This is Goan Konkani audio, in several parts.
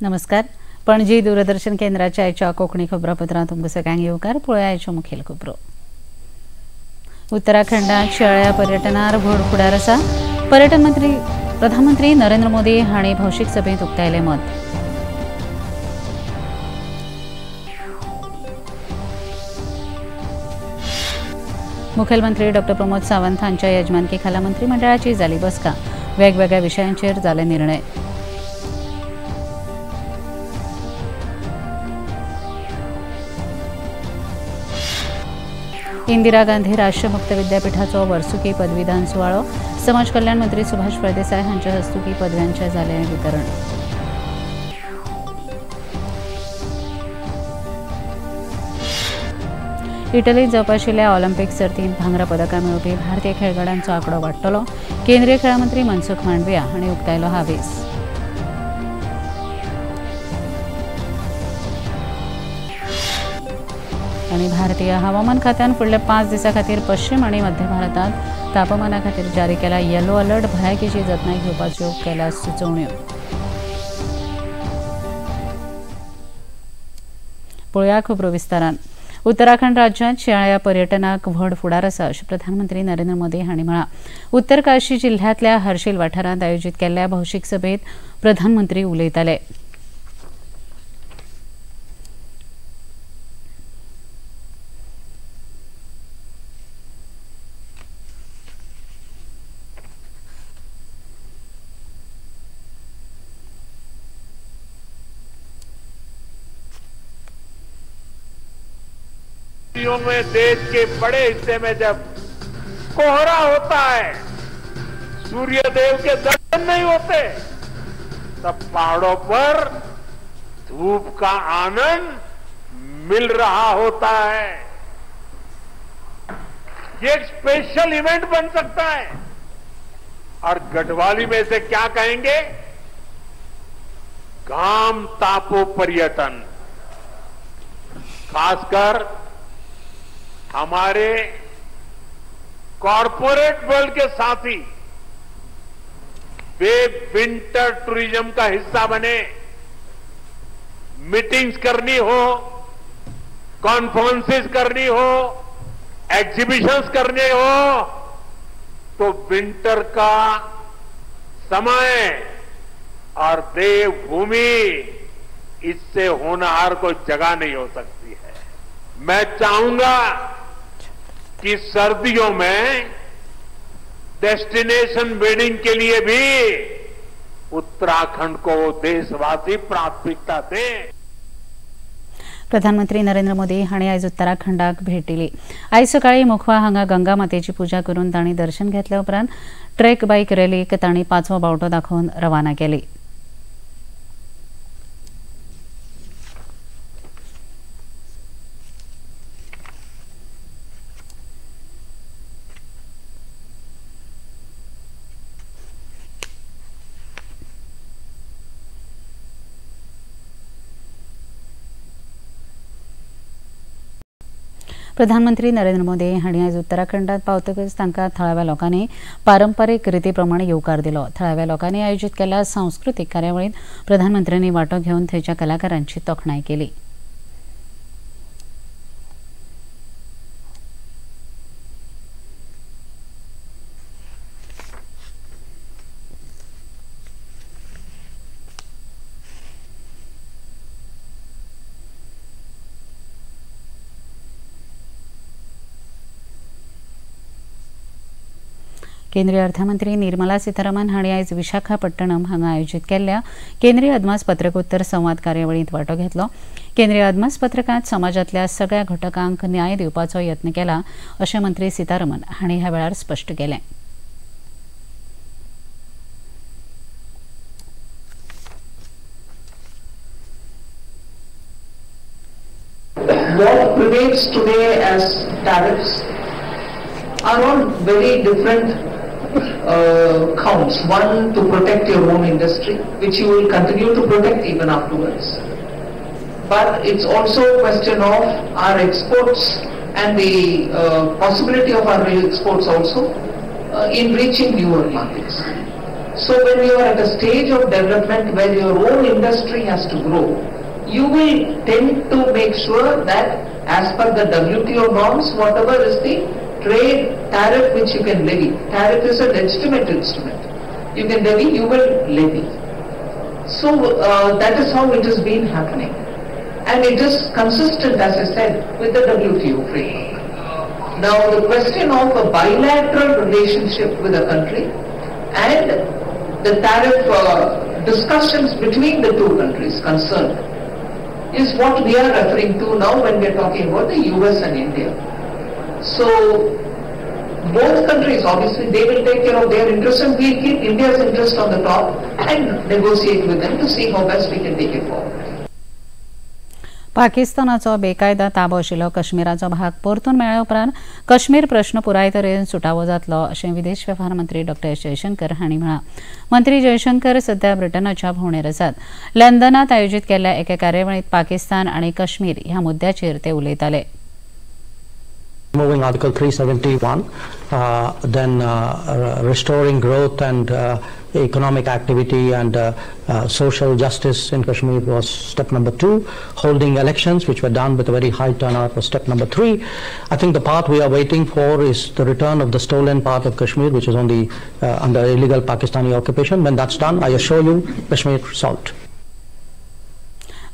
नमस्कार. पणजी दूरदर्शन केंद्राच्या आयच्या कोंकणी खबरापत्रांत तुमकां सगळ्यांक येवकार. पळोवया आयच्यो मुखेल खबरो. उत्तराखंडात शिंयाळ्या पर्यटनार व्हड फुडार आसा. पर्यटन मंत्री प्रधानमंत्री नरेंद्र मोदी हांणी भौशीक सभेंत उक्तायलें मत. मुखेलमंत्री डॉ प्रमोद सावंत हांच्या येजमानकी खाला मंत्रिमंडळाची जाली बसका. वेगवेगळ्या विशयांचेर जाले निर्णय. इंदिरा गांधी राष्ट्रीय मुक्त विद्यापीठाचो वर्सुकी पदवीदान सुवाळो. समाज कल्याण मंत्री सुभाष फळदेसाय हांच्या हस्तुकी पदव्यांचें जालें वितरण. इटलीत जावपा आशिल्ल्या ऑलिम्पिक सर्तींत भांगरा पदकां मेळोवपी भारतीय खेळगड्यांचो आंकडो वाडटलो. केंद्रीय खेळां मंत्री मनसुख मांडविया हांणी उक्तायलो हावेस. आनी भारतीय हवामान खात्यान फुडल्या 5 दिसां खातीर पश्चिम आनी मध्य भारतांत तापमाना खातीर जारी केला येलो अलर्ट. भलायकेची जतनाय घेवपाच्यो केल्या सुचोवण्यो. पळोवया खबरो विस्तारान. उत्तराखंड राज्यांत शिंयाळ्या पर्यटनाक व्हड फुडार आसा अशें प्रधानमंत्री नरेंद्र मोदी हांणी म्हळां. उत्तरकाशी जिल्ह्यांतल्या हर्शील वाठारांत आयोजीत केल्ल्या भौशीक सभेंत प्रधानमंत्री उलयताले. में देश के बड़े हिस्से में जब कोहरा होता है, सूर्य देव के दर्शन नहीं होते, तब पहाड़ों पर धूप का आनंद मिल रहा होता है. ये एक स्पेशल इवेंट बन सकता है. और गढ़वाली में से क्या कहेंगे? घाम तापो पर्यटन. खासकर हमारे कॉरपोरेट वर्ल्ड के साथी वे विंटर टूरिज्म का हिस्सा बने. मीटिंग्स करनी हो, कॉन्फ्रेंसेस करनी हो, एग्जीबिशंस करने हो, तो विंटर का समय और देवभूमि इससे होनहार को जगह नहीं हो सकती है. मैं चाहूंगा कि सर्दियों में डेस्टिनेशन वेडिंग के लिए भी उत्तराखंड को देशवासी प्राथमिकता दें. प्रधानमंत्री नरेंद्र मोदी हांणी आयज उत्तराखंडाक भेट दिली. आयज सकाळीं मुखवा हांगा गंगा मातेची पुजा करून तांणी दर्शन घेतल्या उपरांत ट्रेक बायक रॅलीक तांणी 5वो बावटो दाखोवन रवाना केली. प्रधानमंत्री नरेंद्र मोदी हांणी आयज उत्तराखंडात पावतकच तांकां थळाव्या लोकांनी पारंपरीक रिती प्रमाण येवकार दिलो. थळाव्या लोकांनी आयोजीत केल्ल्या सांस्कृतीक कार्यावळींत प्रधानमंत्र्यांनी वांटो घेवन थंयच्या कलाकारांची तोखणाय केली. केंद्रीय अर्थमंत्री निर्मला सीतारामन हांणी आयज विशाखापट्टणम हांगा आयोजीत केल्ल्या केंद्रीय अदमास पत्रकोत्तर संवाद कार्यावळींत वांटो घेतलो. केंद्रीय अदमास पत्रकांत समाजांतल्या सगळ्या घटकांक न्याय दिवपाचो यत्न केला अशें मंत्री सीतारामन हांणी ह्या वेळार स्पश्ट केलें. What prevails today as tariffs are on very different counts. One, to protect your own industry, which you will continue to protect even afterwards. But it's also a question of our exports and the possibility of our exports also in reaching newer markets. So when you are at a stage of development where your own industry has to grow, you will tend to make sure that as per the WTO norms, whatever is the trade tariff which you can levy. Tariff is a legitimate instrument. You can levy, you will levy. So that is how it has been happening. And it is consistent, as I said, with the WTO framework. Now the question of a bilateral relationship with a country and the tariff discussions between the two countries concerned is what we are referring to now when we are talking about the US and India. So both countries, obviously, they will take care of their interests and we keep India's interest on the top and negotiate with them to see how best we can take it forward. पाकिस्तानाचो बेकायदा ताबो आशिल्लो काश्मीराचो भाग परतून मेळ्ळ्या उपरांत काश्मीर प्रश्न पुराय तरेन सुटावो जातलो अशें विदेश वेव्हार मंत्री डॉक्टर जयशंकर हांणी म्हळां. मंत्री जयशंकर सध्या ब्रिटनाच्या भोंवडेर आसात. लंडनांत आयोजीत केल्ल्या एके कार्यावळींत पाकिस्तान आनी काश्मीर ह्या मुद्द्याचेर ते उलयताले. Moving Article 371, then restoring growth and economic activity and social justice in Kashmir was step number 2. Holding elections, which were done with a very high turnout, was step number 3. I think the part we are waiting for is the return of the stolen part of Kashmir, which is on the under illegal Pakistani occupation. When that's done, I assure you, Kashmir solved.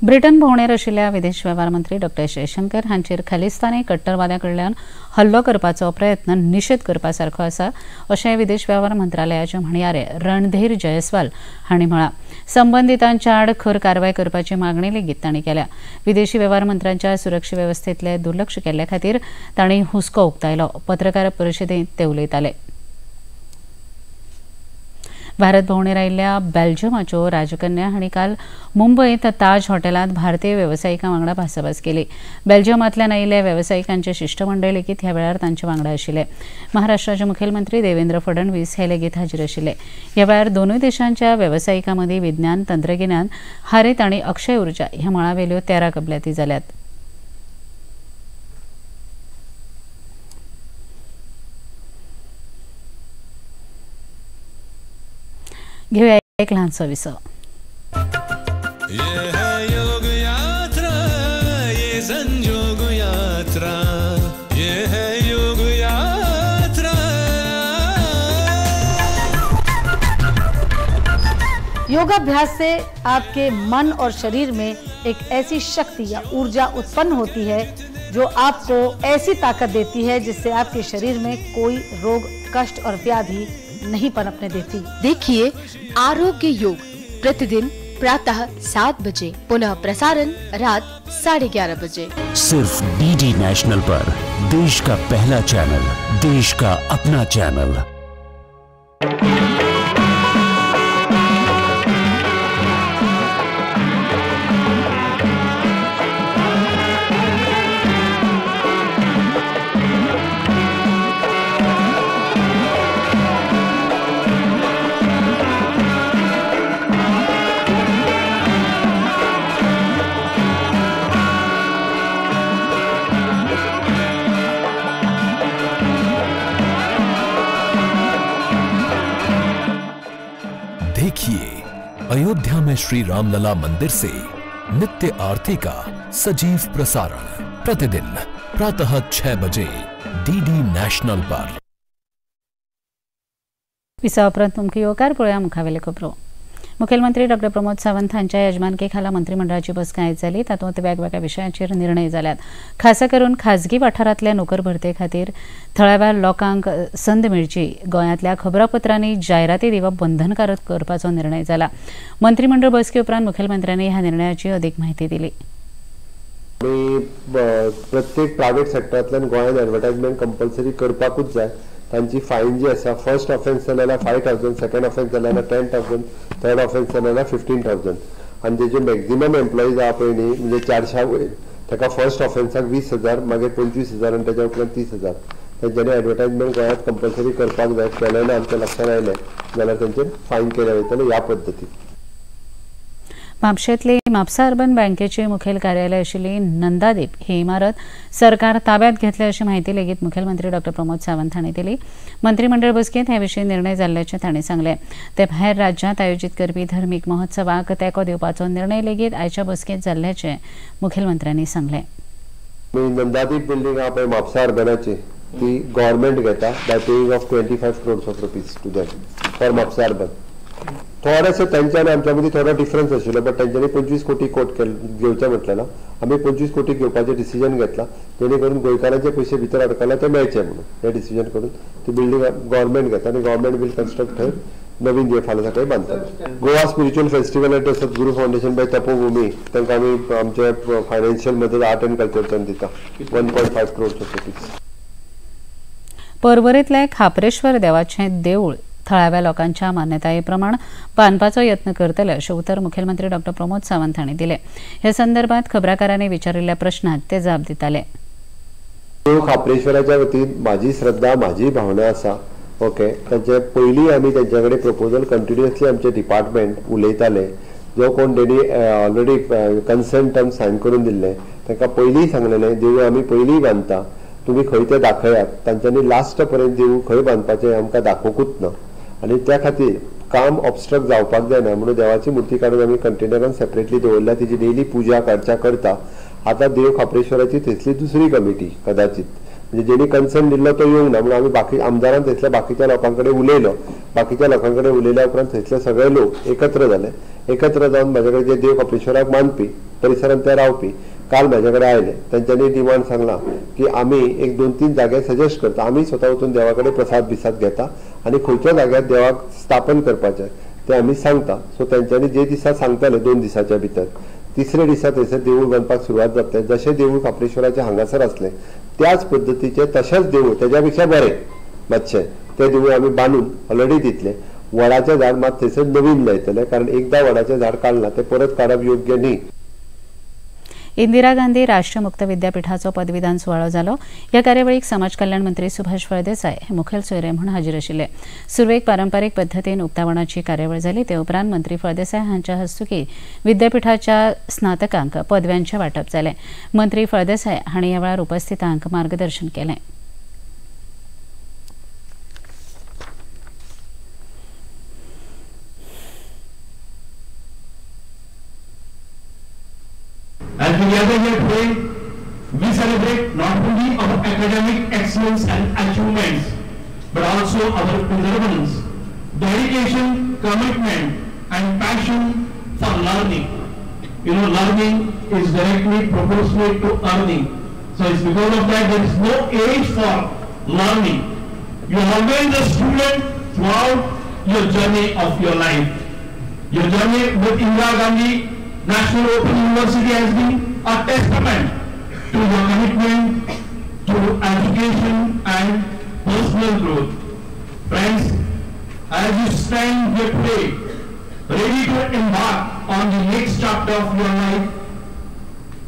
Britain भोंवडेर आशिल्ल्या विदेश वेव्हार मंत्री डॉक्टर जयशंकर हांचेर खालिस्तानी कट्टरवाद्यां कडल्यान हल्लो करपाचो प्रयत्न निशेध करपा सारको आसा अशें विदेश वेव्हार मंत्रालयाचे म्हणयारे रणधीर जयस्वाल हांणी म्हळां. संबंदितांच्या आड खर कारवाय करपाची मागणी लेगीत तांणी केल्या. विदेशी वेव्हार मंत्र्यांच्या सुरक्षा वेवस्थेंतले दुर्लक्ष केल्ले खातीर तांणी हुस्को उक्तायलो. पत्रकार परिशदेंत ते उलयताले. भारत भोंवडेर आयिल्ल्या बेल्जियमाच्यो राजकन्या हांणी काल मुंबयत ताज हॉटेलांत भारतीय वेवसायिकां वांगडा भासाभास केली. बेल्जियमांतल्यान आयिल्ल्या वेवसायिकांचे शिश्टमंडळ लेगीत ह्या वेळार तांचे वांगडा आशिल्ले. महाराष्ट्राचे मुखेलमंत्री देवेंद्र फडणवीस हे लेगीत हाजीर आशिल्ले. ह्या वेळार दोनूय देशांच्या वेवसायिकां मदीं विज्ञान, तंत्रगिन्यान, हरीत आनी अक्षय उर्जा ह्या मळावेल्यो 13 कबलाती जाल्यात. घेऊया एक लहानसो विसव. ये है योग यात्रा, ये संजोग यात्रा, ये है योग यात्रा. योगाभ्यास से आपके मन और शरीर में एक ऐसी शक्ति या ऊर्जा उत्पन्न होती है जो आपको ऐसी ताकत देती है जिससे आपके शरीर में कोई रोग, कष्ट और व्याधि नहीं पनपने देती। देखिए आरोग्य योग प्रतिदिन प्रातः 7 बजे, पुनः प्रसारण रात 11:30 बजे, सिर्फ डीडी नेशनल पर। देश का पहला चैनल, देश का अपना चैनल। देखिए अयोध्या में श्री रामलला मंदिर से नित्य आरती का सजीव प्रसारण प्रतिदिन प्रातः 6 बजे डीडी नेशनल पर। विसवा उपरांत तुमकां येवकार पळोवया मुखावेले खबरो। मुखेलमंत्री डॉक्टर प्रमोद सावंत हांच्या यजमानके खाला मंत्रिमंडळाची बसका आयज जाली। तातूंत वेगवेगळ्या विशयांचेर निर्णय जाल्यात। खासा करून खाजगी वाठारांतल्या नोकर भरते खातीर थळाव्या लोकांक संद मेळची, गोंयांतल्या खबरापत्रांनी जायराती दिवप बंधनकारक करपाचो निर्णय जाला। मंत्रिमंडळ बसके उपरांत मुखेलमंत्र्यांनी ह्या निर्णयाची अदीक म्हायती दिली। प्रत्येक प्रायव्हेट सेक्टरांतल्यान गोंयांत एडवर्टायजमेंट कंपल्सरी करपाकूच जाय। तांची फायन जी आसा, फर्स्ट ऑफेन्स जाल्यार 5,000, सेकंड ऑफेन्स जाल्यार 10,000, थर्ड ऑफेन्स जाल्यार 15,000 आनी तेजे मॅक्झिमम एम्प्लॉईज आहा पळय न्ही, म्हणजे 400 वयर, ताका फर्स्ट ऑफेन्साक 20,000, मागीर 25,000 आनी तेच्या उपरांत 30,000। तेंच्यांनी एडवर्टायजमेंट गोंयांत कंपल्सरी करपाक जाय। केलें ना आमच्या लक्षांत आयलें जाल्यार तेंचेर फायन केलें वयतलें ह्या पद्दतीन। म्हापशेंतली म्हापसा अर्बन बँकेचे मुखेल कार्यालय आशिल्ली नंदादीप ही इमारत सरकार ताब्यात घेतले अशी म्हायती लेगीत मुखेलमंत्री डॉ प्रमोद सावंत हांणी दिली. मंत्रीमंडळ बसकेंत हे विशीं निर्णय जाल्ल्याचें तांणी सांगलें. ते भायर राज्यांत आयोजीत करपी धर्मीक महोत्सवाक तेंको दिवपाचो निर्णय लेगीत आयच्या बसकेंत जाल्ल्याचें मुखेलमंत्र्यांनी सांगलें. नंदादीप बिल्डिंग आहा पळय म्हापसा अर्बनाची, ती गव्हर्मेंट घेता by paying of 25 crores of rupees to them for Mapusa urban. थोडेशे तेंच्या आनी आमच्या मदीं थोडो डिफरन्स आशिल्लो, बट तेंच्यांनी 25 कोटी कोट घेवचें म्हटलें ना, आमी 25 कोटी घेवपाचें डिसिजन घेतलां जेणे करून गोंयकारांचे पयशे भितर अडकला ते मेळचे म्हणून. हें डिसिजन करून ती बिल्डींग गव्हर्मेंट घेता आनी गव्हर्मेंट बील कन्स्ट्रक्ट थंय नवीन जे फाल्यां सकाळी बांदतले. Goa spiritual festival at Sadguru foundation by Tapobhumi तांकां आमी आमचे फायनान्शियल मदत आर्ट एंड कल्चरच्यान दिता 1.5 क्रोर्स ऑफ रुपीज. पर्वरेंतलें खाप्रेश्वर देवाचें देवूळ थळाव्या लोकांच्या मान्यताये प्रमाण बांदपाचो यत्न करतले अशें उतर मुखेलमंत्री डॉ प्रमोद सावंत हांणी दिलें. हे संदर्भात खबराकारांनी विचारिल्ल्या प्रश्नाक ते जाप दिताले. देव खाप्रेश्वराच्या वतीन म्हाजी श्रद्धा, म्हाजी भावना आसा. ओके, तांचे पयलीं आमी तांच्या कडेन प्रपोजल कंटिन्युअसली आमचे डिपार्टमेंट उलयताले. जो कोण तेणी ऑलरेडी कन्सेंट टर्म सायन करून दिल्ले तांकां पयलीं सांगलेलें देवूळ आमी पयलीं बांदता, तुमी खंय तें दाखयात. तांच्यांनी लास्ट पर्यंत देवूळ खंय बांदपाचें आमकां दाखोवंकूच ना आनी त्या खातीर काम ऑबस्ट्रक्ट जावपाक जायना म्हणून देवाची मुर्ती काडून आमी कंटेनरान सेपरेटली दवरल्या, तिची डेली पुजा करच्या करता. आतां देव खाप्रेश्वराची थंयसली दुसरी कमिटी कदाचित म्हणजे जेणी कन्सर्न दिल्लो तो येवंक ना म्हणून आमी बाकी आमदारान थंयसल्या बाकीच्या लोकां कडेन उलयलो. बाकीच्या लोकां कडेन उलयल्या उपरांत थंयसले सगळे लोक एकत्र जाले. एकत्र जावन म्हाजे कडेन जे देव खाप्रेश्वराक मानपी परिसरांत ते रावपी काल म्हाजे कडेन आयले. तेंच्यांनी डिमांड सांगला की आमी एक 2-3 जागे सजेस्ट करता, आमी स्वता वचून देवा कडेन प्रसाद बिसाद घेता आनी खंयच्या जाग्यार देवाक स्थापन करपाचें तें आमी सांगता. सो तेंच्यांनी जे दिसा सांगताले 2 दिसाच्या भितर तिसरे दिसा थंयसर देवूळ बांदपाक सुरवात जातलें. जशें देवूळ खाप्रेश्वराचें हांगासर आसलें त्याच पद्दतीचें तशेंच देवूळ तेज्या पेक्षा बरें मातशें तें देवूळ आमी बांदून ऑलरेडी दितले. वडाचें झाड मात थंयसर नवीन लायतले, कारण एकदां वडाचें झाड काडलां तें परत काडप योग्य न्ही. इंदिरा गांधी राष्ट्रीय मुक्त विद्यापीठाचो पदवीदान सुवाळो जालो. ह्या कार्यावळीक समाज कल्याण मंत्री सुभाष फळदेसाय हे मुखेल सोयरे म्हूण हाजीर आशिल्ले. सुरवेक पारंपारीक पद्दतीन उक्तावणाची कार्यावळ जाली. ते उपरांत मंत्री फळदेसाय हांच्या हस्तुकीं विद्यापीठाच्या स्नातकांक पदव्यांचें वांटप जालें. मंत्री फळदेसाय हांणी ह्या वेळार उपस्थितांक मार्गदर्शन केलें. As we gather here today, we celebrate not only our academic excellence and achievements, but also our perseverance, dedication, commitment, and passion for learning. You know, learning is directly proportionate to earning. So it's because of that there is no age for learning. You are always a student throughout your journey of your life. Your journey with Indira Gandhi National Open University has been a testament to your commitment to education and personal growth. Friends, as you stand here today, ready to embark on the next chapter of your life,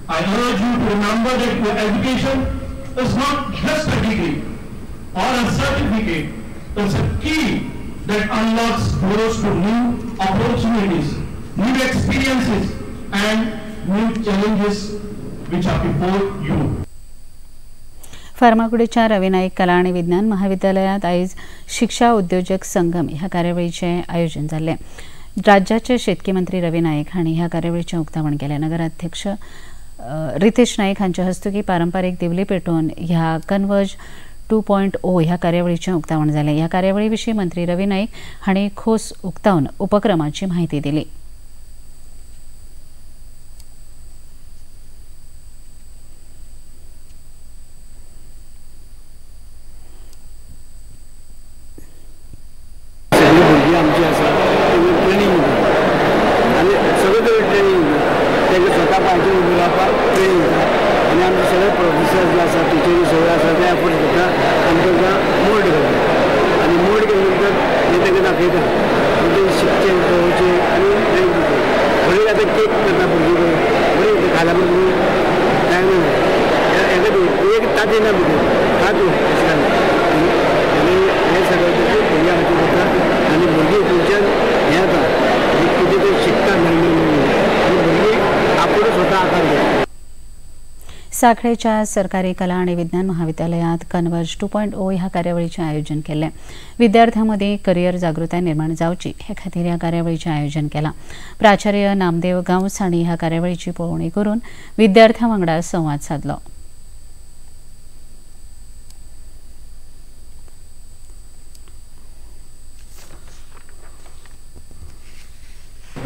I urge you to remember that your education is not just a degree or a certificate. It's a key that unlocks doors to new opportunities, new experiences, and new challenges which are before you. फार्मागुडीच्या Ravi Naik कला आणि विज्ञान महाविद्यालयात आयज शिक्षा उद्योजक संगम ह्या कार्यावळीचें आयोजन जाल्लें. राज्याचे शेतकी मंत्री रवी नाईक हांणी ह्या कार्यावळीचें उक्तावण केलें. नगराध्यक्ष रितेश नाईक हांच्या हस्तुकीं पारंपारीक दिवली पेटोवन ह्या कन्वर्ज 2.0 ह्या कार्यावळीचें उक्तावण जालें. ह्या कार्यावळी विशीं मंत्री रवी नाईक हांणी खोस उक्तावन उपक्रमाची म्हायती दिली. शिकता. सांखळेच्या सरकारी कला आनी विज्ञान महाविद्यालयांत कन्वर्ज 2.0 ह्या कार्यावळीचें आयोजन केल्लें. विद्यार्थ्यां मदीं करियर जागृताय निर्माण जावची हे खातीर ह्या कार्यावळीचें आयोजन केलां. प्राचार्य नामदेव गांवस हांणी ह्या कार्यावळीची पळोवणी करून विद्यार्थ्यां वांगडा संवाद सादलो.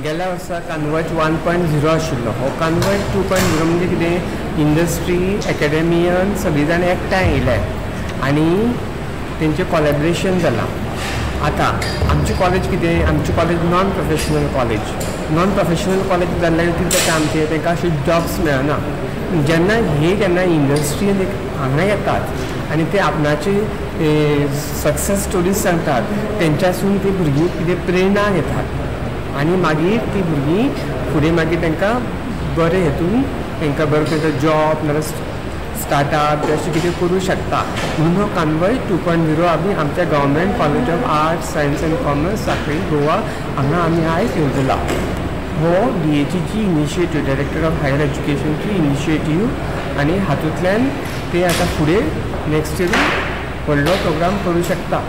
गेल्या वर्सा कन्वर्ज 1.0 आशिल्लो. हो कन्वर्ज 2.0 म्हणजे कितें, इंडस्ट्री एकेडमियन सगळीं जाणां एकठांय येयले आनी तेंचें कॉलेबरेशन जालां. आतां आमची कॉलेज कितें, आमची college non professional college. Non professional college जाल्ल्यान कितें जाता आमचें, तांकां अशें जॉब्स मेळना. जेन्ना हे जेन्ना इंडस्ट्रीन हांगा येतात आनी ते आपणाची सक्सेस स्टोरीज सांगतात, तेंच्यासून ती भुरगीं कितें प्रेरणा घेतात आनी मागीर ती भुरगीं फुडें मागीर तांकां बरें हेतून तांकां बरो तांचो जॉब नाजाल्यार स्टार्टअप अशें कितें करूं शकता. म्हणून हो कन्वर्ज 2.0 आमी आमच्या government college of arts science and commerce Sanquelim Goa हांगा आमी आयज येवजला. हो डीएचईची इनिशिएटीव, डायरेक्टर ऑफ हायर एज्युकेशनची इनिशिएटीव आनी हातूंतल्यान ते आतां फुडें नेक्स्ट इयर व्हडलो प्रोग्राम करूं शकता.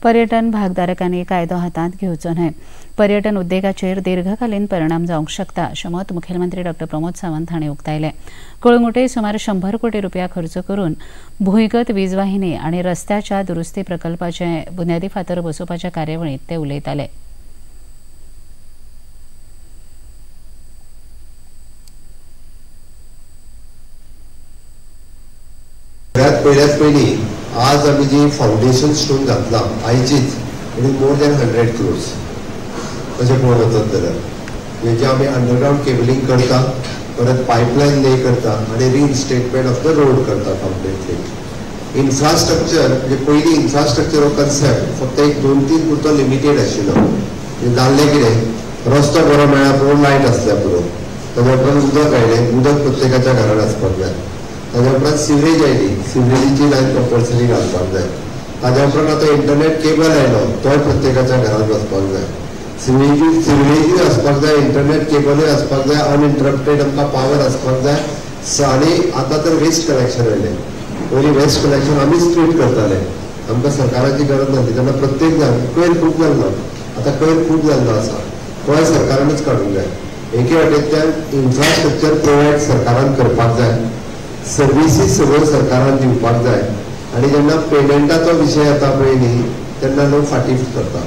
पर्यटन भागधारकांनी कायदो हातांत घेवचो न्हय. पर्यटन उद्देगाचेर दीर्घकालीन परिणाम जावंक शकता अशें मत मुखेलमंत्री डॉ प्रमोद सावंत हांणी उक्तायलें. कळंगूटे सुमार 100 कोटी रुपया खर्च करून भूंयगत वीज वाहिनी आनी रस्त्याच्या दुरुस्ती प्रकल्पाचे बुन्यादी फातर बसोवपाच्या कार्यावळींत ते उलयताले. सगळ्यात पयल्यात पयलीं आज आमी जी फावंडेशन स्टोन घातला आयचीच, it is more than 100 crores अशें पळोवंक वचत जाल्यार. म्हणजे आमी अंडरग्रावंड केबलिंग करता, परत पायपलायन ले करता आनी रिइन्स्टेटमेंट ऑफ the road करता कंप्लिटली. इन्फ्रास्ट्रक्चर म्हणजे पयलीं इन्फ्रास्ट्रक्चर हो कन्सेप्ट फक्त एक 2-3 पुरतो लिमिटेड आशिल्लो. म्हणजे जाल्लें कितें, रस्तो बरो मेळ्ळा पुरो, लायट आसल्या पुरो, ताज्या उपरांत उदक आयलें, उदक प्रत्येकाच्या घरान आसपाक जाय. ताज्या उपरांत सिवरेज आयली, सिवरेजीची लायन कंपल्सरी घालपाक जाय. ताज्या उपरांत आतां इंटरनेट केबल आयलो, तोय प्रत्येकाच्या घरांत वचपाक जाय. सिवरेजूय आसपाक जाय, इंटरनेट केबलूय आसपाक जाय, अनइंटरप्टेड आमकां पावर आसपाक जाय. आनी आतां तर वेस्ट कलेक्शन आयलें. पयलीं वेस्ट कलेक्शन आमीच ट्रीट करताले, आमकां सरकाराची गरज नासली. तेन्ना प्रत्येक जाण कयर खूब जाल्लो, आतां कयर खूब जाल्लो आसा, तोय सरकारानूच काडूंक जाय. एके वाटेंतल्यान इन्फ्रास्ट्रक्चर प्रोवायड सरकारान करपाक जाय, सर्विसीस सगळ्यो सरकारान दिवपाक जाय. आनी जेन्ना पेमेंटाचो विशय येता पळय न्ही, तेन्ना लोक फाटीं करता.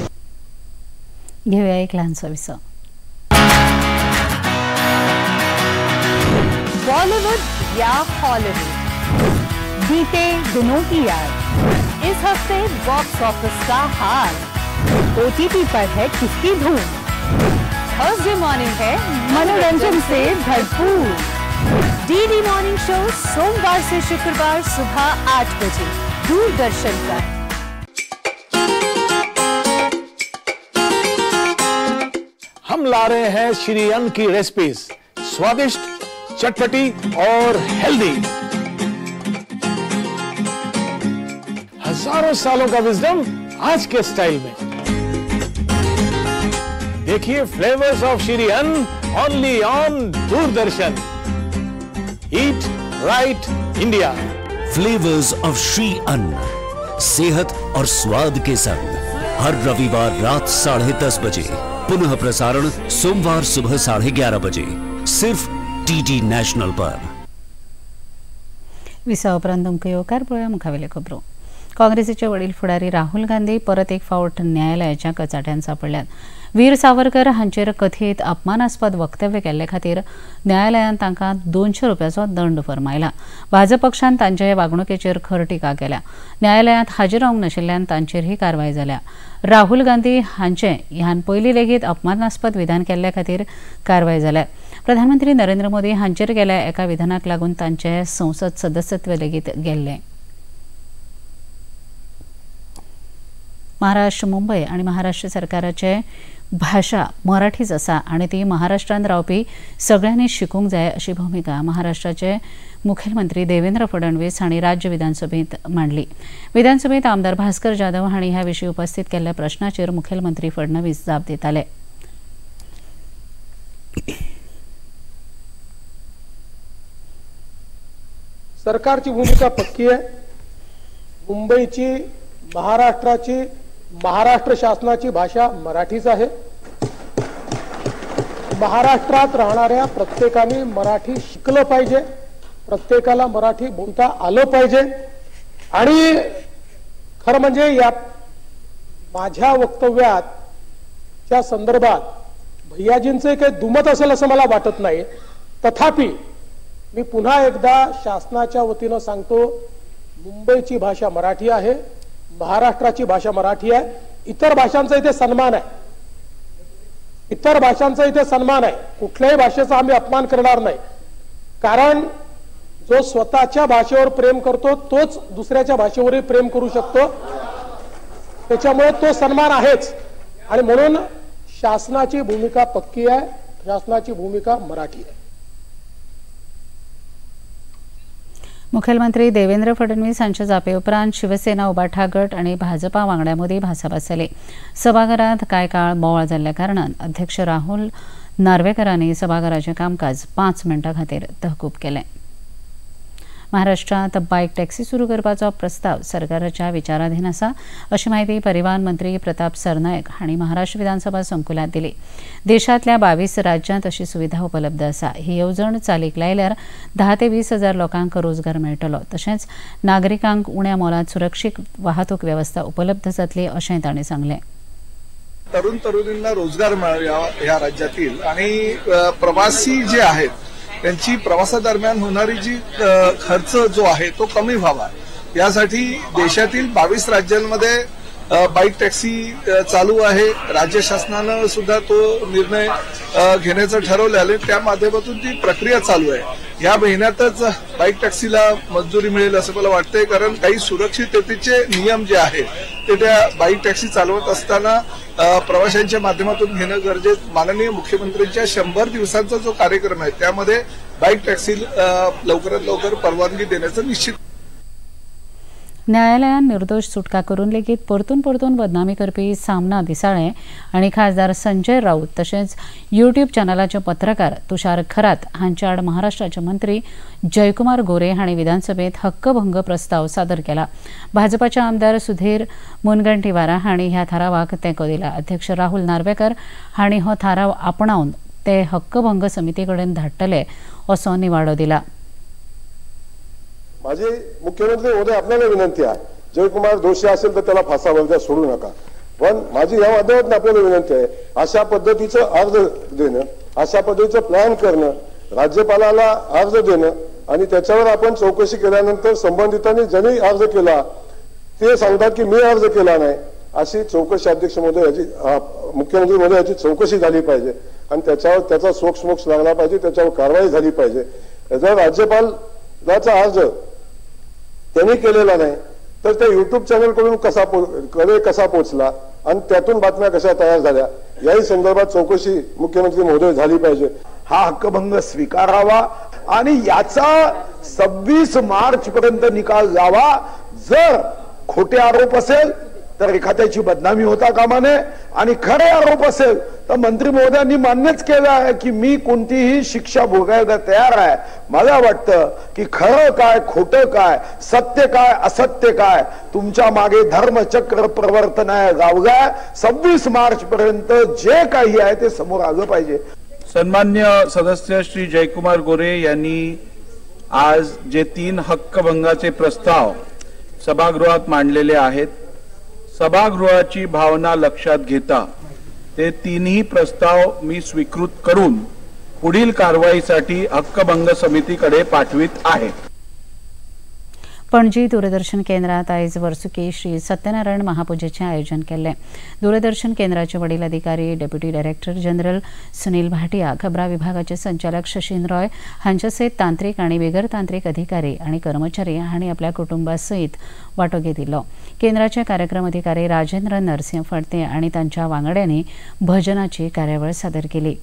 घेऊया एक लहानसो विसव. बॉलीवुड या हॉलीवुड, बीते दिनों की याद, इस हफ्ते बॉक्स ऑफिस का हाल, ओटीटी पर है किसकी धूम, थर्सडे मॉर्निंग है मनोरंजन से भरपूर. डीडी मॉर्निंग शो सोमवार से शुक्रवार सुबह 8 बजे दूरदर्शन पर. हम ला रहे हैं श्री अन्न की रेसिपीज, स्वादिष्ट, चटपटी और हेल्दी. हजारों सालों का विजडम आज के स्टाइल में. देखिए flavours of Shri Anna only on Doordarshan. Eat right India. Flavours of Shri Anna, सेहत और स्वाद के संग, हर रविवार रात 10:30 बजे, पुनः प्रसारण सोमवार सुबह 11:30 बजे, सिर्फ डीडी नॅशनल पर. विसा उपरांत तुमकां येवकार. पळोवया मुखावेल्यो खबरो. काँग्रेसीचे वडील फुडारी राहुल गांधी परत एक फावट न्यायालयाच्या कचाट्यान सापडल्यात. वीर सावरकर हांचेर कथीत अपमानास्पद वक्तव्य केल्ले खातीर न्यायालयान तांकां 200 रुपयाचो दंड फर्मायला. भाजप पक्षान तांचे हे वागणुकेचेर खर टिका केल्या. न्यायालयांत हाजीर रावंक नाशिल्ल्यान तांचेर ही कारवाय जाल्या. राहुल गांधी हांचे ह्यान पयलीं लेगीत अपमानास्पद विधान केल्ले खातीर कारवाय जाल्या. प्रधानमंत्री नरेंद्र मोदी हांचेर गेल्या एका विधानाक लागून तांचे संसद सदस्यत्व लेगीत गेल्लें. महाराष्ट्र मुंबय आनी महाराष्ट्र सरकाराचे भाशा मराठीच आसा आनी ती महाराष्ट्रांत रावपी सगळ्यांनी शिकूंक जाय अशी भुमिका महाराष्ट्राचे मुखेलमंत्री देवेंद्र फडणवीस हांणी राज्य विधानसभेंत मांडली. विधानसभेंत आमदार भास्कर जाधव हांणी ह्या विशीं उपस्थित केल्ल्या प्रश्नाचेर मुखेलमंत्री फडणवीस जाप दिताले. सरकारची भूमिका पक्की आहे. मुंबईची, महाराष्ट्राची, महाराष्ट्र शासनाची भाषा मराठीच आहे. महाराष्ट्रात राहणाऱ्या प्रत्येकाने मराठी शिकलं पाहिजे, प्रत्येकाला मराठी बोलता आलं पाहिजे. आणि खरं म्हणजे या माझ्या वक्तव्याच्या संदर्भात भैयाजींचे काही दुमत असेल असं मला वाटत नाही. तथापि मी पुन्हा एकदा शासनाच्या वतीनं सांगतो, मुंबईची भाषा मराठी आहे, महाराष्ट्राची भाषा मराठी आहे. इतर भाषांचा इथे सन्मान आहे, इतर भाषांचा इथे सन्मान आहे. कुठल्याही भाषेचा आम्ही अपमान करणार नाही, कारण जो स्वतःच्या भाषेवर प्रेम करतो तोच दुसऱ्याच्या भाषेवरही प्रेम करू शकतो. त्याच्यामुळे तो सन्मान आहेच. आणि म्हणून शासनाची भूमिका पक्की आहे, शासनाची भूमिका मराठी आहे. मुखेलमंत्री देवेंद्र फडणवीस हांच्या जापे उपरांत शिवसेना उबाठा गट आणि भाजपा वांगड्यां मदीं भासाभास जाली. सभाघरात कांय काळ बोवाळ जाल्ल्या कारणान अध्यक्ष राहुल नार्वेकरांनी सभाघराचें कामकाज 5 मिनटां खातीर तहकूब केलें. महाराष्ट्रात बायक टॅक्सी सुरू करपाचो प्रस्ताव सरकाराच्या विचाराधीन आसा अशी माहिती परिवहन मंत्री प्रताप सरनायक हांणी महाराष्ट्र विधानसभा संकुलांत दिली. देशांतल्या 22 राज्यांत अशी सुविधा उपलब्ध आसा. ही येवजण चालीक लायल्यार 10 ते 20 हजार लोकांक रोजगार मेळटलो, तशेंच नागरिकांक उण्या मोलांत सुरक्षीत वाहतूक वेवस्था उपलब्ध जातली अशेंय तांणी सांगलें. तरुण तरुणींना रोजगार मिळावा ह्या राज्यातील आणि प्रवासी जे आहेत त्यांची प्रवासादरम्यान होणारी जी खर्च जो आहे तो कमी व्हावा यासाठी देशातील 22 राज्यांमध्ये बाईक टॅक्सी चालू आहे. राज्य शासनानं सुद्धा तो निर्णय घेण्याचं ठरवलं आहे, त्या माध्यमातून ती प्रक्रिया चालू आहे. या महिन्यातच बाईक टॅक्सीला मंजुरी मिळेल असं मला वाटतंय, कारण काही सुरक्षिततेचे नियम जे आहेत ते त्या बाईक टॅक्सी चालवत असताना प्रवाशांच्या माध्यमातून घेणं गरजेचं. माननीय मुख्यमंत्र्यांच्या 100 दिवसांचा जो कार्यक्रम आहे त्यामध्ये बाईक टॅक्सी लवकरात लवकर परवानगी देण्याचं निश्चित. न्यायालयान निर्दोष सुटका करून लेगीत परतून परतून बदनामी करपी सामना दिसाळें आनी खासदार संजय राऊत तशेंच यूट्यूब चॅनलाचे पत्रकार तुषार खरात हांच्या आड महाराष्ट्राचे मंत्री जयकुमार गोरे हांणी विधानसभेत हक्कभंग प्रस्ताव सादर केला. भाजपाचे आमदार सुधीर मुनगंटीवारा हांणी ह्या थारावाक तेंको दिला. अध्यक्ष राहुल नार्वेकर हांणी हो थाराव आपणावन ते हक्कभंग समिती कडेन धाडटले असो निवाडो दिला. माझी मुख्यमंत्री महोदय आपल्याला विनंती आहे, जयकुमार दोषी असेल तर त्याला फासावर द्या, सोडू नका. पण माझी या माध्यमातून आपल्याला विनंती आहे, अशा पद्धतीचं अर्ज देणं, अशा पद्धतीचं प्लॅन करणं, राज्यपालाला अर्ज देणं आणि त्याच्यावर आपण चौकशी केल्यानंतर संबंधितांनी ज्यांनी अर्ज केला ते सांगतात की मी अर्ज केला नाही, अशी चौकशी अध्यक्ष महोदय याची, मुख्यमंत्री महोदय याची चौकशी झाली पाहिजे आणि त्याच्यावर त्याचा सोक्षमोक्ष लागला पाहिजे, त्याच्यावर कारवाई झाली पाहिजे. याचा राज्यपालाचा अर्ज त्यांनी केलेला नाही तर त्या युट्यूब चॅनलकडून कसा पोचला आणि त्यातून बातम्या कशा तयार झाल्या याही संदर्भात चौकशी मुख्यमंत्री महोदय झाली पाहिजे. हा हक्कभंग स्वीकारावा आणि याचा 26 मार्च पर्यंत निकाल लावा. जर खोटे आरोप असेल तर एखाद्याची बदनामी होता कामा नये आणि खरे आरोप असेल तर मंत्री महोदयांनी मान्यच केलं आहे की मी कोणतीही शिक्षा भोगायला तयार आहे. मला वाटतं की खरं काय, खोटं काय, सत्य काय, असत्य काय, तुमच्या मागे धर्मचक्र प्रवर्तन आहे गावगाय. 26 मार्च पर्यंत जे काही आहे ते समोर आलं पाहिजे. सन्मान्य सदस्य श्री जयकुमार गोरे यांनी आज जे 3 हक्कभंगाचे प्रस्ताव सभागृहात मांडलेले आहेत, सभागृहाची भावना लक्षात घेता ते 3ही प्रस्ताव मी स्वीकृत करून पुढील कारवाईसाठी हक्कभंग समितीकडे पाठवित आहे. पणजी दूरदर्शन केंद्रात आयज वर्सुकी श्री सत्यनारायण महापूजेचें आयोजन केल्लें. दूरदर्शन केंद्राचे वडील अधिकारी deputy director general Sunil Bhatia, खबरां विभागाचे संचालक शशीन रॉय हांचे सयत तांत्रिक आनी बिगर तांत्रिक अधिकारी आनी कर्मचारी हांणी आपल्या कुटुंबा सयत वांटो घेतिल्लो. केंद्राचे कार्यक्रम अधिकारी राजेंद्र नरसिंह फडते आनी तांच्या वांगड्यांनी भजनाची कार्यावळ सादर केली.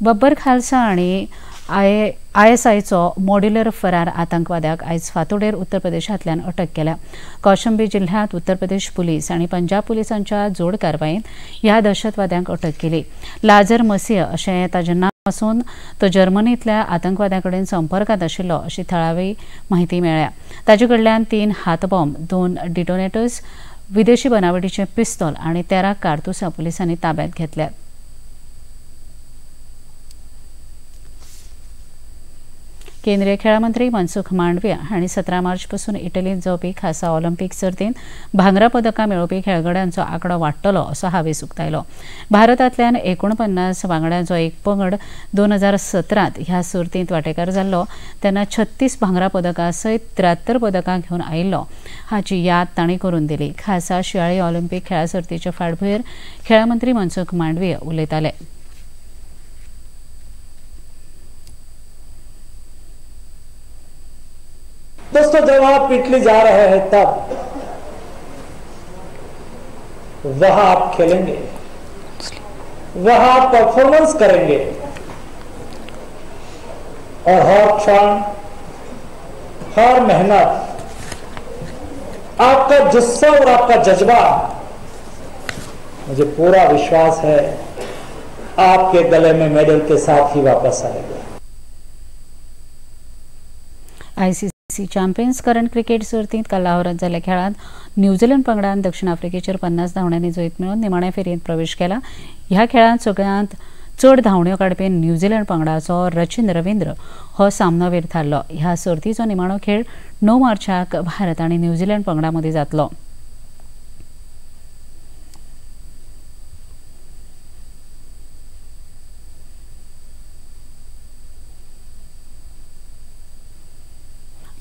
बब्बर खालसा आनी आयएसआयचो मॉड्युलर फरार आतंकवाद्याक आयज फातोडेर उत्तर प्रदेशांतल्यान अटक केल्या. कौशंबी जिल्ह्यांत उत्तर प्रदेश पुलीस आनी पंजाब पुलिसांच्या जोड कारवायेंत ह्या दहशतवाद्यांक अटक केली. लाजर मसीह अशें ताजें नांव आसून तो जर्मनींतल्या आतंकवाद्यां कडेन संपर्कांत आशिल्लो अशी थळावी म्हायती मेळ्ळ्या. ताजे कडल्यान 3 हातबॉम्ब, 2 डिटोनेटर्स, विदेशी बनावटीचें पिस्तोल आनी 13 कारतुसां पुलिसांनी ताब्यांत घेतल्यात. केंद्रीय खेळा मंत्री मनसुख मांडविया हांणी 17 मार्च पासून इटलींत जावपी खासा ऑलिम्पिक सर्तींत भांगरा पदकां मेळोवपी खेळगड्यांचो आंकडो वाडटलो असो हावेस उक्तायलो. भारतांतल्यान 49 वांगड्यांचो एक पंगड 2017 ह्या सर्तींत वांटेकार जाल्लो तेन्ना 36 भांगरा पदकां सयत 73 पदकां घेवन आयिल्लो हाची याद तांणी करून दिली. खासा शिंयाळी ऑलिम्पिक खेळा सर्तीचे फाटभुंयेर खेळा मंत्री मनसुख मांडविया उलयताले. दोस्तों, जब आप इटली जा रहे हैं तब वहां आप खेलेंगे, वहां आप परफॉर्मेंस करेंगे और हर क्षण, हर मेहनत, आपका जुस्सा और आपका जज्बा, मुझे पूरा विश्वास है आपके गले में मेडल के साथ ही वापस आएगा. आयसीसी चॅम्पियन्स करंड क्रिकेट सर्तींत काल लाहोरांत जाल्ल्या खेळांत न्यूझीलंड पंगडान दक्षिण आफ्रिकेचेर 50 धांवड्यांनी जैत मेळोवन निमाण्या फेरयेंत प्रवेश केला. ह्या खेळांत सगळ्यांत चड धांवड्यो काडपी न्यूझीलंड पंगडाचो रचिन रवींद्र हो सामनोवीर थारलो. ह्या सर्तीचो निमाणो खेळ 9 मार्चाक भारत आनी न्यूझीलंड पंगडा मदीं जातलो.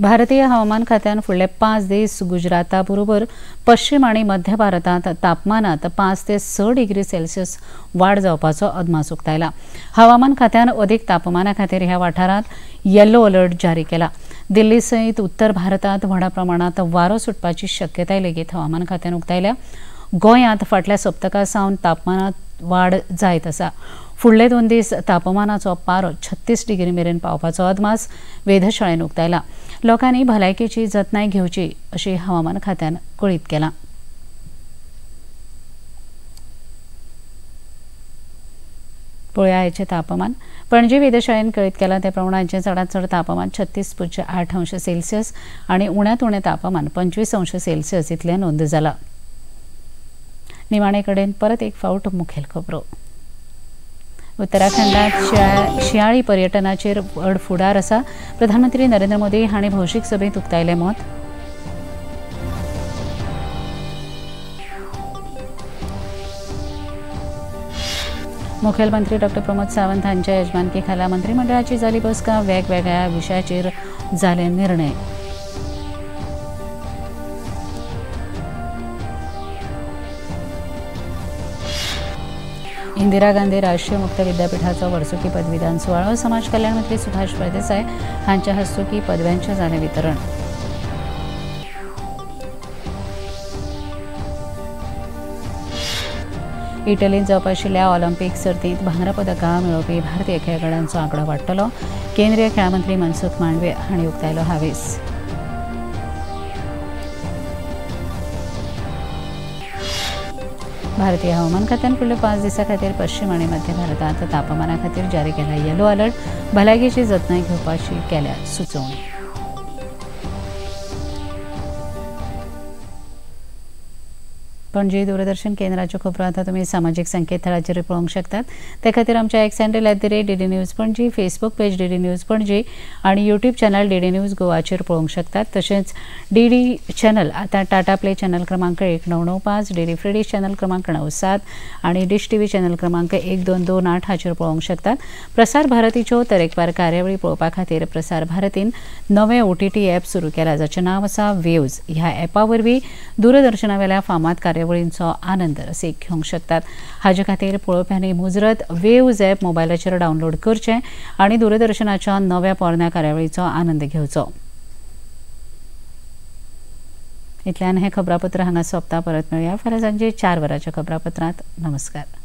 भारतीय हवामान खात्यान फुडले 5 दीस गुजराता बरोबर पश्चिम आनी मध्य भारतांत तापमानांत 5 ते 6 डिग्री सेल्सियस वाड जावपाचो अदमास उक्तायला. हवामान खात्यान अदीक तापमाना खातीर ह्या वाठारांत येलो अलर्ट जारी केला. दिल्ली सयत उत्तर भारतांत व्हडा प्रमाणांत वारो सुटपाची शक्यताय लेगीत हवामान खात्यान उक्तायल्या. गोंयांत फाटल्या सप्तका सावन तापमानांत वाड जायत आसा. फुडले 2 दीस तापमानाचो पारो 36 डिग्री मेरेन पावपाचो अदमास वेधशाळेन उक्तायला. लोकांनी भलायकेची जतनाय घेवची अशी हवामान खात्यान कळीत केलां. पळोवया आयचें तापमान. पणजी वेधशाळेन कळीत केलां ते प्रमाण आयचें चडांत चड तापमान 36.8 अंश सेल्सियस आनी उण्यांत उणें तापमान 25 अंश सेल्सियस इतलें नोंद जालां. निमाणे कडेन परत एक फावट मुखेल खबरो. उत्तराखंडात शिंयाळी पर्यटनाचेर व्हड फुडार आसा. प्रधानमंत्री नरेंद्र मोदी हांणी भौशीक सभेंत उक्तायलें मत. मुखेलमंत्री डॉ प्रमोद सावंत हांच्या यजमानकी खाला मंत्रिमंडळाची जाली बसका. वेगवेगळ्या विशयाचेर जाले निर्णय. इंदिरा गांधी राष्ट्रीय मुक्त विद्यापीठाचो वर्सुकी पदवीदान सुवाळो. समाज कल्याण मंत्री सुभाष फळदेसाय हांच्या हस्तुकी पदव्यांचें जालें वितरण. इटलींत जावपा आशिल्ल्या ऑलिम्पिक सर्तींत भांगरा पदकां मेळोवपी भारतीय खेळगड्यांचो आंकडो वाडटलो. केंद्रीय खेळा मंत्री मनसुख मांडविया हांणी उक्तायलो हावेस. भारतीय हवामान खात्यान फुडल्या 5 दिसां खातीर पश्चिम आनी मध्य भारतांत तापमाना खातीर जारी केला येलो अलर्ट. भलायकेची जतनाय घेवपाची केल्या सुचोवणी. पणजी दूरदर्शन केंद्राच्यो खबरो आतां तुमी सामाजीक संकेतथळाचेर पळोवंक शकतात. ते खातीर आमच्या X handle @DD News Panaji, Facebook page DD News Panaji आनी यूट्यूब चॅनल डीडी न्यूज गोवाचेर पळोवंक शकतात. तशेंच डीडी चॅनल आतां टाटा प्ले चॅनल क्रमांक 1995, डीडी फ्री डिश चॅनल क्रमांक 97 आनी डिश टीव्ही चॅनल क्रमांक 1228 हाचेर पळोवंक शकतात. प्रसार भारतीच्यो तरेकवार कार्यावळी पळोवपा खातीर प्रसार भारतीन नवें OTT app सुरू केला जाचें नांव आसा वेव्ज. ह्या ॲपा वरवीं दूरदर्शनावेल्या फामाद कार्यावळींचो आनंद रसीक घेवंक शकतात. हाजे खातीर पळोवप्यांनी मुजरत वेव्ज ॲप मोबायलाचेर डावनलोड करचें आनी दूरदर्शनाच्या नव्या पोरण्या कार्यावळीचो आनंद घेवचो. इतल्यान हें खबरापत्र हांगा सोंपता. परत मेळया फाल्यां सांजे 4 वरांच्या खबरापत्रांत. नमस्कार.